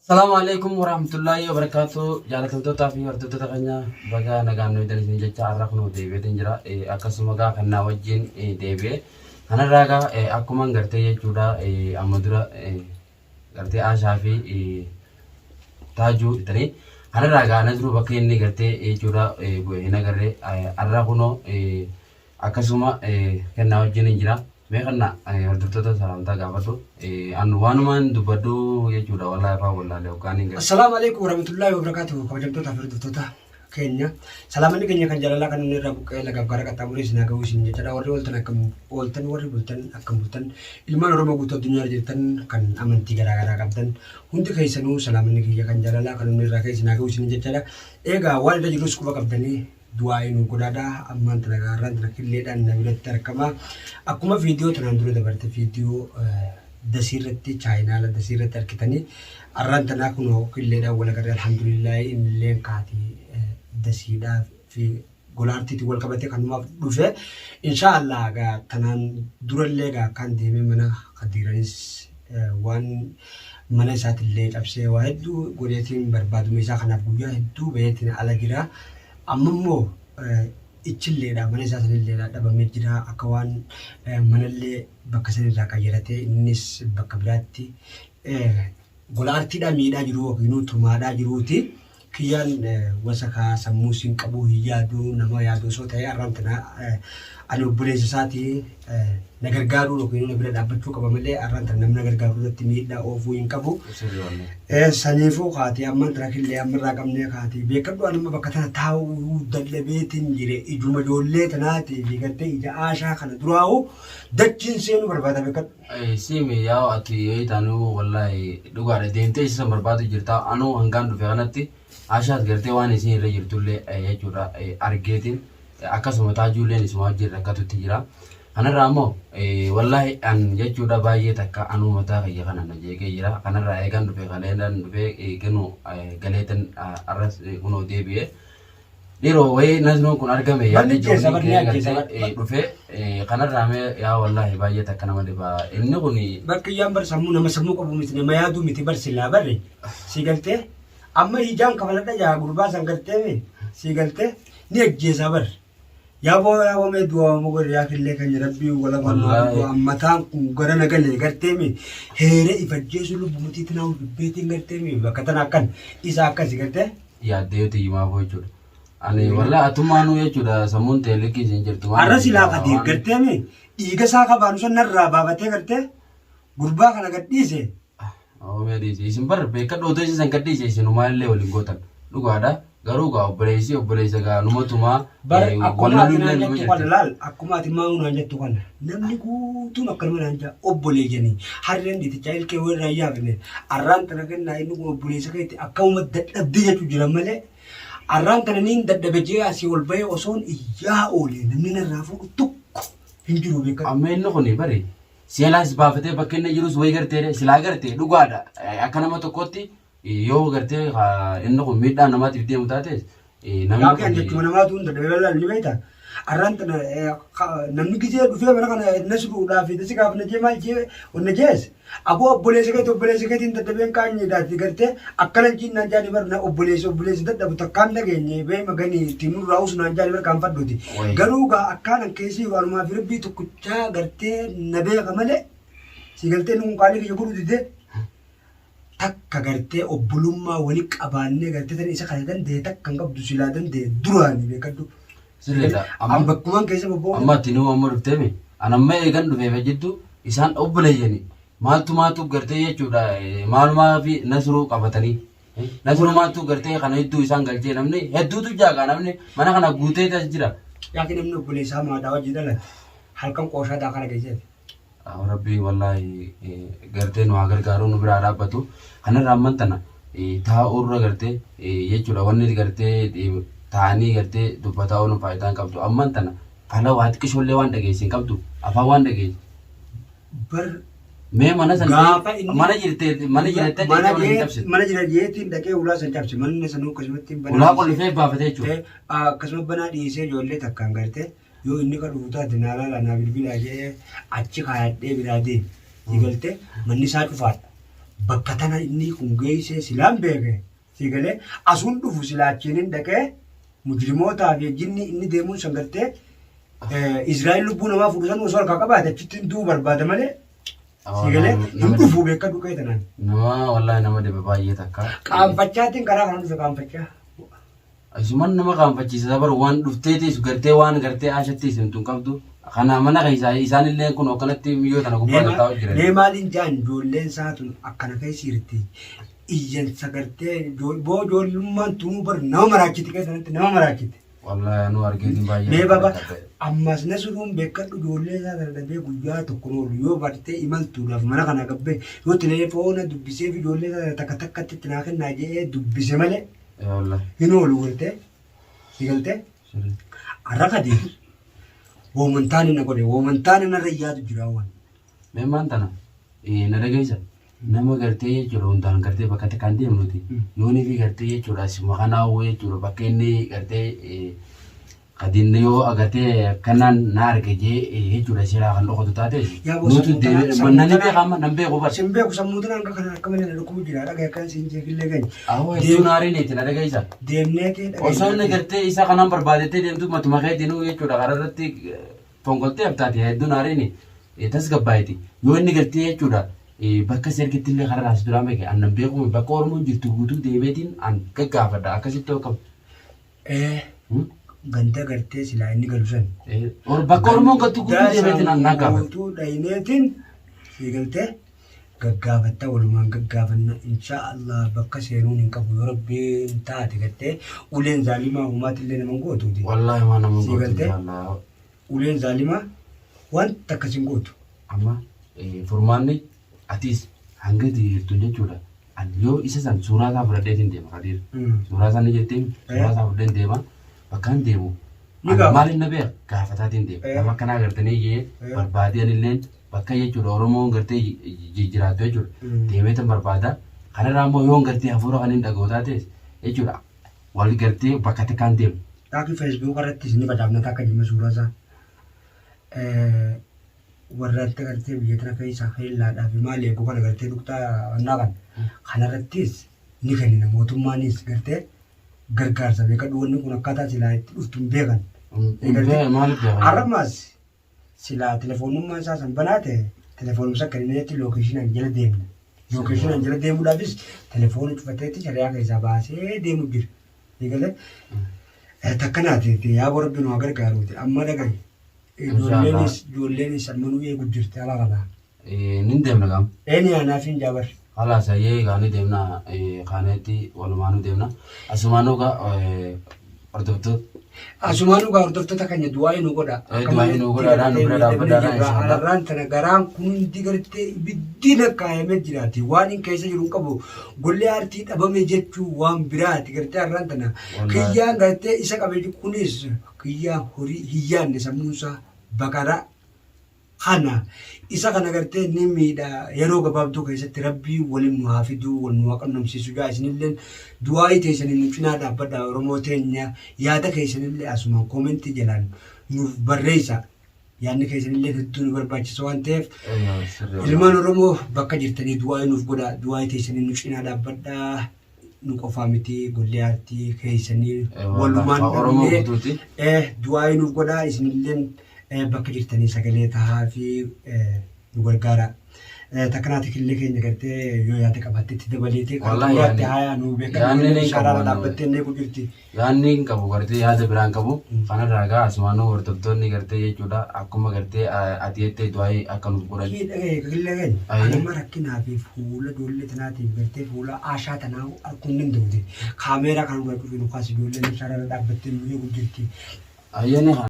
Salaamu alaikum warahmatullahi wabarakatuh. Jaalatamtootaa fi hordoftoota keenya baga nagaan nu eedan isin jecha har'a kunoo deebi'eetiin jira. Akkasuma gaa kan naa wajjin deebi'e. Kanarraa gaa akkuma gartee jechuudha amma dura gartee Aashaa fi Taajuu jettanii. Kanarraa gaa Nasruu bakka inni gartee jechuudha bu'e hin agarre. Har'a kunoo Akkasuma kennaa wajjin hin jira. Mee kenna hordoftoota salaamtaa gaafadhu. An waanumaan dubbadhu jechuudha wallaahi afaan wallaalee hoggaan hin galu. Assalaamu alaikum warahmatullahi wabarakatuh kabajamtoota fi hordoftoota keenya salaamanni keenya kan jaalalaa kan inni irraa buqqa'ee lagaaf gaara qaxxaamuree isin haa ga'u isin jechaadha warri ooltan akkam ooltan warri bultan akkam bultan ilmaan Oromoo guutuu addunyaa irra jirtan kan amantii garaa garaa qabdan hundi keessanuu salaamanni kiyya kan jaalalaa kan inni irraa ka'e isin haa ga'u isin jechaadha eegaa waan irra jirrus quba qabdanii Du'aa'ii nuu godhaadha. Ammaan tana gaarraan tana killeedhaan na biratti argama. Akkuma viidiyoo tanaan dura dabarte viidiyoo dasii irratti chaayinaala dasii irratti argitanii arraan tanaa kunoo killeedhaan wal agarre alhamdulillaahi innilleen kaatii dasiidhaa fi golaartiitiin wal qabatee kanumaaf dhufe. Inshaa Allah gaa tanaan durallee gaa akkaan deemee mana kadiiranis waan mana isaatillee cabsee waa hedduu godheetiin barbaaduma isaa kanaaf guyyaa hedduu baheetiin ala jira. Amma immoo ichilleedha mana isaa sanilleedha dhabamee jira akka waan manallee bakka sanirraa qayyaratee innis bakka biraatti gola artiidhaa miidhaa jiru yookiin tumaadhaa jiruuti. Kiyyaan wasakaa sammuu siin qabu hin yaadu nama yaadu osoo ta'ee arraan tana ani obboleessa isaati na gargaaruu yookiin na bira dhaabbachuu qaba malee arraan tana namni na gargaaru irratti miidhaa oofuu hin qabu. Saniifuu kaati amman tana killee amma irraa qabnee kaati beekadhu ani amma bakka tana taa'uu dadhabeetiin jire ijuma ijoollee tanaatii fi gartee ija aashaa kana duraa'u dachiin seenuu barbaada beekadhu. Siimi yaa ati yoo taanu wallahi dhugaadha deemtee isa san barbaadu jirta anuu hangaan dhufe kanatti Ashaat gartee waan isin irra jirtullee jechuudha argeetiin akkasuma taajuulleen isuma wajjin rakkatutti jira. Kanarraa immoo wallahi an jechuudha baay'ee takka anuu mataa kiyya kana na jeeqee jira. Kanarraa eegan dhufe kaleelan dhufe ganu galeetan arras kunoo deebi'e. Dhiroo wayii nasnuun kun argame yaadni Balli jeessa ijoolleen barni kee ajjeesa gartee dhufe kanarraa mee yaa wallaahi baay'ee takka nama dhiba inni kun Barkiyyaan bar sammuu nama sammuu qabu miti nama yaaduu miti bar silaa barre si galtee amma ijaan kafaladha jaa gurbaa san gartee mi si galtee ni ajjeesaa bar yaa boo yaa boo mee du'aa moo godhe yaa killee keenya rabbii wala Wallaahi. mataan kun gara na galee gartee mi heere ifajjeesu lubbu mutii tinaa dubbeetiin gartee mi bakka tana akkan isa akkasi gartee yaaddee yoo tiyyumaafuu jechuudha. Ani walaa atummaanuu jechuudha sammuun ta'e likkii isin jirtu. Waan Arra silaa waan- Kadiir gartee mi dhiiga isaa kabaanu san narraa baafatee gartee gurbaa kana gad dhiise. Oomee dhiise isin bar beeka dhootoo isin san gad dhiise isin umaa illee waliin gootan dhugaadha. Garuu gaa obboleessi obboleessa gaa numa tumaa Bar akkuma wal ati loluu naan illee numa jettu kana jirti. laal akkuma ati maa'uu naan jettu kana namni guutuun akkanuma naan jaa obboleeyyanii harreen dhiitichaa ilkee wayirraa hin yaafne arraan tana kennaa inni kun obboleessa keetti akkamuma dadhabdee jechuu jira malee arraan tana niin dadhabe jee asii ol bahee osoon iyyaa oole namni narraa fuudhu tokko hin jiru beekadhu. Amma inni kun bari seelaas baafatee bakka inni jirus wayi gartee silaa gartee dhugaadha akka nama tokkotti Yoo gartee inni kun miidhaa namaatiif deemu taate namni Yookiin kun jechuma namaatu hunda dabee bal'aan ni beekta. Arraan tana namni gizee dhufee mana kana na suduudhaa fi si gaaf na jee maal jee onna jees. Aboo obboleessa keeti obboleessa keetiin dadhabeen qaanyiidhaati gartee akkana jiin naan jaanii bar na obboleessa obboleessa dadhabu takkaan dhageenye bee maganii ittiin nurraa usu naan jaanii bar kaan fadhuuti. Wayi. Garuu gaa akkaanan keessi jiru anumaa fi rabbii tokkichaa gartee na beeka malee si galtee inni kun qaalii kiyya godhuu didee. Takka gartee obbolummaa wali qabaannee gartee tan isa kana danda'e takka hin qabdu silaa danda'e duraani beekadhu. Sirriidha. Amma bakkumaan keessa bobba'u. Amma ati nuu amma dhufteemi. An amma eegan dhufeef jiddu isaan obboleeyyani. Maaltu maatu gartee jechuudha maalumaa fi nasruu qabatanii. Nasruu maaltu gartee kana hedduu isaan galchee namni hedduutu jaagaa namni mana kana guutee as jira. Yaakiin namni obboleessaa maadaa wajji dhalate halkan qooshaa daakara keessatti. Rabbii wallaahi gartee nu haa gargaaruu nu biraa dhaabbatu. Kanarra amman tana taa'uurra gartee jechuudha wanni gartee taa'anii gartee dubbataa ooluun faayidaa hin qabdu. Amman tana fala waa xiqqishoollee waan dhageesse hin qabdu. Afaan waan dhageesse. Bar Mee mana san Gaafa inni- mana jirtee mana jirattee mana mana hin jee cabsite. mana jira jeetiin dhaqee ulaa san cabse manni sanuu akkasumatti banaa Ulaa dhiisee- qollifee baafatee jechuudha. Akkasuma banaa dhiisee ijoollee takkaan gartee Yoo inni ka dhufu taate naa laalaa naa bilbilaa jedhee achi kaayadhee biraa deeme. Ni galte manni isaa cufaadha. Bakka tana inni kun geessee silaan beeke si galee asuun dhufu silaa achiin hin dhaqee mujrimootaa fi jinni inni deemuun san gartee Israa'el lubbuu namaa fuudhu san osoo harkaa qabaate achitti hin du'uu barbaada malee si galee hin dhufu beekadhu qe'ee tanaan. Nama wallaahi nama dhiba baay'ee takka. Qaanfachaatiin karaa kana dhufe qaanfachaa. Isuman nama qaanfachiisa bar waan dhufteetis gartee waan gartee aashattis himtu hin qabdu. Kana mana keessaa isaan illee kun akkanatti miyyoo tana gubbaa tattaa'u jiran. Mee maaliin jaan ijoolleen isaa tun akkana keessa jirti. Iyyansa gartee boo ijoollummaan tunuu bar nama maraachiti keessatti nama maraachiti. Wallaahi anuu argeetiin baay'ee. Mee baba ammas na suruun beekadhu ijoollee isaa sana dhabee guyyaa tokko oolu yoo bartee imaltuudhaaf mana kana gabbee yoo telefoona dubbisee fi ijoollee isaa sana takka takkatti itti naa kennaa jedhee dubbise malee Wallaahi. hin oolu gartee si galtee har'a Kadiir woomantaan na godhe woomantaan narra yaadu jira waan. Mee maan tana na dhageessa nama gartee jechuudha hundaan gartee bakka takkaan deemnuti yoonii fi gartee jechuudha sima kanaa hoo jechuudha bakka inni gartee kadiin yoo agartee akkanaan na arge jee jechuudha silaa kan dhokatu taate Yaa boo nutu sammuu tana- deebi'e sammuu nani tana- beeka amma nan beeku bar. Sin beeku sammuu tana hanga kana akka malee na dhukkubu jira dhagaa akkan siin jeekillee gani. Awwa hedduun aariin itti na dhageessa. Deemneeti Osoo inni gartee isa kanaan barbaadettee deemtu matuma keetinuu jechuudha karaa irratti fonqoltee haftaati hedduun aariin tasgabbaa'eeti. Yoo inni gartee jechuudha bakka si argitti illee karaa raas duraa meeqa an nan beeku bakka Oromoon jirtu guutuu deemeetiin an gaggaafadha akkasitti akkam. Ganda gartee silaa inni galu san. Bakka Oromoon galtu guutuu deemeetiin an gaggaafadha. Guutuu dhayineetiin si galtee gaggaafatta walumaan gaggaafanna insha Allah bakka seenuun hin qabu yoo rabbiin taate gartee uleen zaalimaa homaatillee nama hin gootuuti. Wallaahi waan nama Si gootu galtee? inshallah. Uleen zaalimaa wanta akkas hin gootu. Amma furmaanni atis hanga jirtu jechuudha. Ani yoo isa san suuraa isaa fudhadheetiin deema Kadiir. Suuraa isaa ni jettiin suuraa isaa fudhadheen deema bakkaan deemu. Ni Ani gaafata. maaliin na beeka gaafataatiin deema. Nama akkanaa gartanii jee barbaadee anilleen bakka jechuudha Oromoon gartee jiraattu jechuudha. Deemeetan barbaada. Kanarraa immoo yoon gartee hafuura kan hin dhaga'u taates jechuudha. Wal gartee bakka takkaan deemu. Dhaabbi Facebook irrattis ni facaafna akka jimma suuraa isaa. Warra itti gartee biyya tana keessa keellaadhaa fi maal eegu kana gartee dhuktaa onnaa kana kanarrattis ni kennina mootummaanis gartee gargaarsa beekadhu wanni kun akkaataa silaa itti dhuftu hin beekan. Maaliif beekan? Har'ammaas silaa telefoonummaan isaa san banaa ta'e telefoonumsa kennineetti lookeeshinaan jala deemna. Lookeeshinaan jala deemuudhaafis telefoona cufateetti shari'aa keessaa baasee deemu jira. Eegalee takkanaati yaa rabbi nu haa gargaaruuti amma dhagahi. Ijoolleenis ijoolleenis amma nu eegu jirti ala kana. Nin deemna qaama. Eeni anaaf hin jaabar. Halas ayyee kaanii deemna kaaneetti walumaanuu deemna. Asumaanuu gaa hordoftoota. Asumaanuu gaa hordoftoota keenya du'aa nu godha. Du'aa nu godhaadhaan nu bira dhaabbadhaadhaan inshallah. Alarraan tana garaan kun hundi gartee ibiddi nakkaayamee jiraati. Waan hin keessa jiru hin qabu. Gollee aartii dhabame jechuu waan biraati gartee arraan tana. Wallaahi. Kiyyaan gartee isa qabe kunis kiyyaan horii hiyyaanne sammuunsaa baqara kana isa kana gartee ni miidha yeroo gabaabduu keessatti rabbii waliin nu haa fiduu wal nu haa qunnamsiisu jaa isinillee du'aayii teessanii nu cinaa dhaabbadha Oromoo teenya yaada keessanillee asumaan koomentii jalaan nuuf barreessa yaadni keessanillee hedduu nu barbaachisa waan ta'eef ilmaan Oromoo bakka jirtanii du'aayii nuuf godha du'aayii teessanii nu cinaa dhaabbadha nu qofaa miti gollee aartii keessanii walumaan Oromoo dhabnee guutuuti. Du'aayii nuuf godhaa isinilleen bakka jirtanii sagalee tahaa fi nu gargaara. Takkanaati killee keenya gartee yoo yaada qabaatte itti dabaleetee kan Wallahi xumuraatti yaadni- haayaa nu beekan yaadni ni sharaara qabu. dhaabbattee illee jirti. Yaadni hin qabu gartee yaada biraan qabu. Kanarraa gaa asumaanuu hordoftoonni gartee jechuudha akkuma gartee ati jettee du'aayii akka nuuf godhan. Kii dhagaye killee keenya. Ayi. Anamma rakkinaa fi fuula ijoollee tanaatiif gartee fuula aashaa tanaa arguu hin danda'u. Kaameeraa kan dura cufi nu kaas ijoolleen sharaara dhaabbattee nu eegu jirti. Ayyaanni kana.